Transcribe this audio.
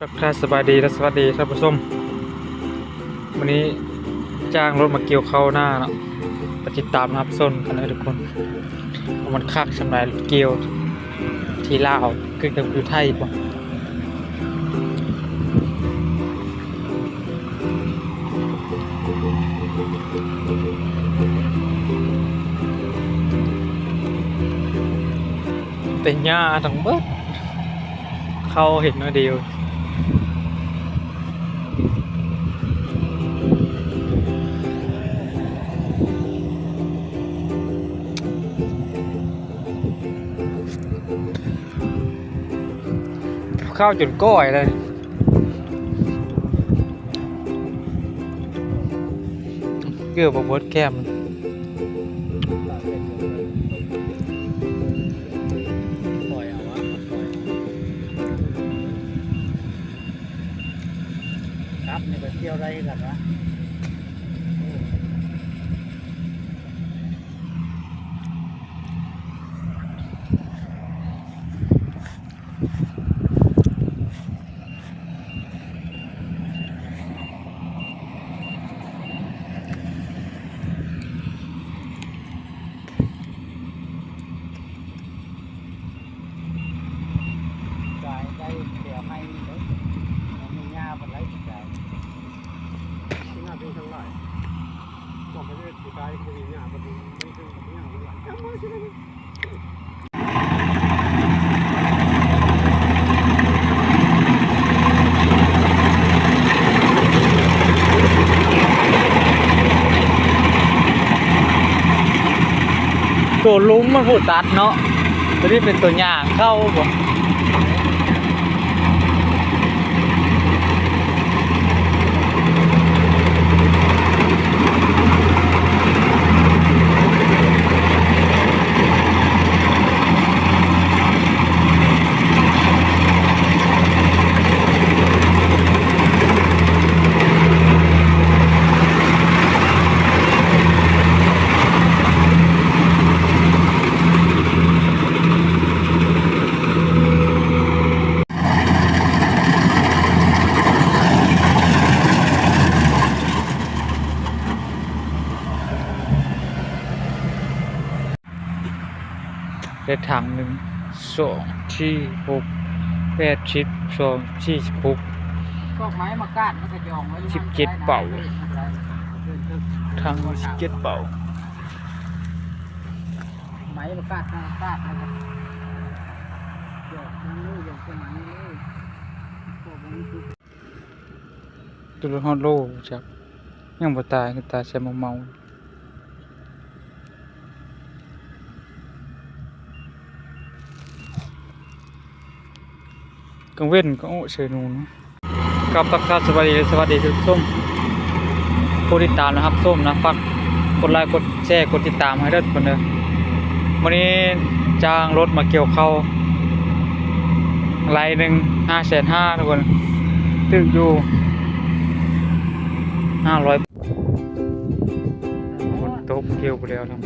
ທັກທາຍສະບາຍດີ ແລະ ສະຫວັດດີທ່ານຜູ້ຊົມ. ມື້ນີ້ຈ້າງລົດມາກ່ຽວເຂົ້ານາເນາະ, ໄປຕິດຕາມຮັບຊົມກັນເດີທຸກຄົນ ວ່າມັນຄັກສ່ຳໃດ ລົດກ່ຽວທີ່ລາວ ຄືກັບຢູ່ໄທບໍ່. ແຕ່ຫຍ້າທັງເບິດ ເຂົ້າເຫັນໜ້ອຍດຽວ. ເຂົ້າຈົນກ້ອຍເລີຍ. ເກືອບບໍ່ເບິດແຄມ. ຄັບ ນີ້ກໍທ່ຽວໄດ້ຄືກັນວະ. ກາຍໄດ້ແຖວໃຫ້ນີ້ເດ້ ມັນມີຫຍ້າປານໃດກາຍ. ໜ້າເປັນທາງຫຼາຍ ຕ້ອງໄປເຮັດກາຍ ບໍ່ມີຫຍ້າ ບໍ່ມີ ບໍ່ມີຫຍ້າ. ໂຕລຸ່ມມັນຜູ້ຕັດເນາະ, ໂຕນີ້ເປັນໂຕຫຍ້າງເຂົ້າບໍ. ໄດ້ຖັງໜຶ່ງ ສອງ ສີ່ ຫົກ ແປດ ສິບ ສອງ ສີ່ ສິບຫົກ ພວກໄມ້ມາກາດມັນກະຈອງໄວ້ຢູ່ ສິບເຈັດເປົາ. ຖັງໜຶ່ງ ສິບເຈັດເປົາ. ໄມ້ປະກາດ ປະກາດ ປະກາດ ດອກ ຍັງເລີຍ ຍັງເປັນໝາກນີ້ເລີຍ ໂຕລະຮອດໂລຈັກ ຍັງບໍ່ຕາຍ ຕາຍໃສ່ໝາກເມົາ. ກາງເວັນກໍເຊໂນນະ. ກັບທັກທາຍສະບາຍດີ ແລະ ສະຫວັດດີທ່ານຜູ້ຊົມ ຜູ້ຕິດຕາມ ແລະ ຮັບຊົມນະ, ຝາກກົດໄລ ກົດແຊ ກົດຕິດຕາມໃຫ້ເດີທຸກຄົນເດີ. ມື້ນີ້ຈ້າງລົດມາກ່ຽວເຂົ້າ ໄລ່ໜຶ່ງ ຫ້າແສນຫ້າ ທຸກຄົນ, ຖືກຢູ່ ຫ້າຮ້ອຍ. ຝົນຕົກ ກ່ຽວບໍ່ແລ້ວນຳ.